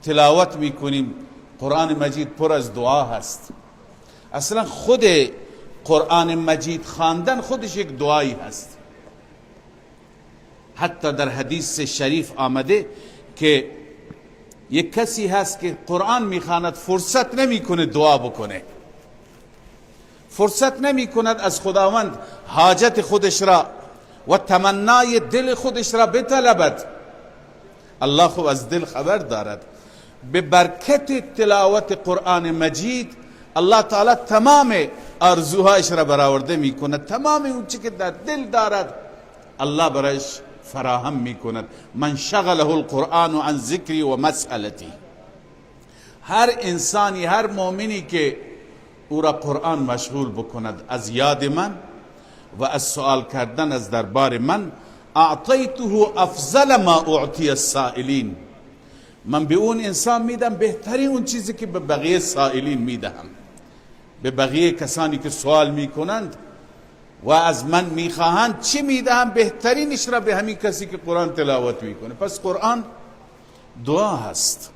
تلاوت میکنیم. قرآن مجید پر از دعا هست. اصلا خود قرآن مجید خواندن خودش یک دعایی هست. حتی در حدیث شریف آمده که یک کسی هست که قرآن میخواند، فرصت نمیکنه دعا بکنه، فرصت نمیکند از خداوند حاجت خودش را و تمنای دل خودش را بطلبد. الله خب از دل خبر دارد. به برکت تلاوت قرآن مجید الله تعالی تمام آرزوهایش را برآورده میکند، تمام اون چی که در دل دارد الله برایش فراهم میکند. من شغله القرآن عن ذکری و مسئلتی. هر انسانی، هر مؤمنی که او را قرآن مشغول بکند از یاد من و از سوال کردن از دربار من، اعطیته افضل ما اعطی السائلین، من به اون انسان میدم بهترین اون چیزی که به بقیه سائلین میدهم، به بقیه کسانی که سوال میکنند و از من میخواهند چی میدهم، بهترینش را به همین کسی که قرآن تلاوت میکنه. پس قرآن دعا هست.